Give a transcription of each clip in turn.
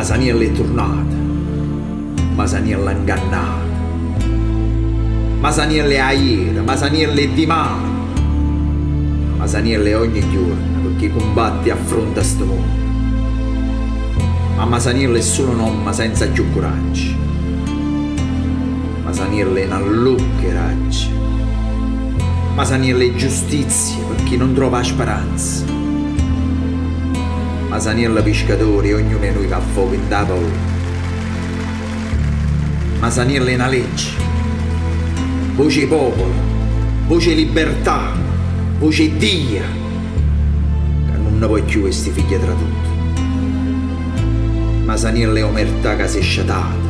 Masaniello è turnato, Masaniello ha 'ngannato. Masaniello è ajere, Masaniello è dimane, Masaniello è ogne juorno pecché cumbatte e affronta stu munno. Ma Masaniello è sulo n'ommo senza cchiù curaggio. Masaniello è n'allucco 'e raggia. Masaniello è giustizia pe chi nun trova 'a speranza. Masaniello piscatore è ognuno 'e nuje ca affoga 'int' 'a paura. Masaniello è na legge. Voce 'e popolo, voce 'e libertà, voce 'e Dio ca nun ne po' cchiù 'e sti figlie tradute. Masaniello è omertà ca s'è scetata.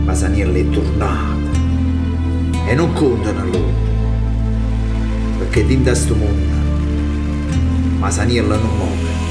Masaniello è turnato e nun contano ll'ore pecché dint' a stu munno Masaniello nun more.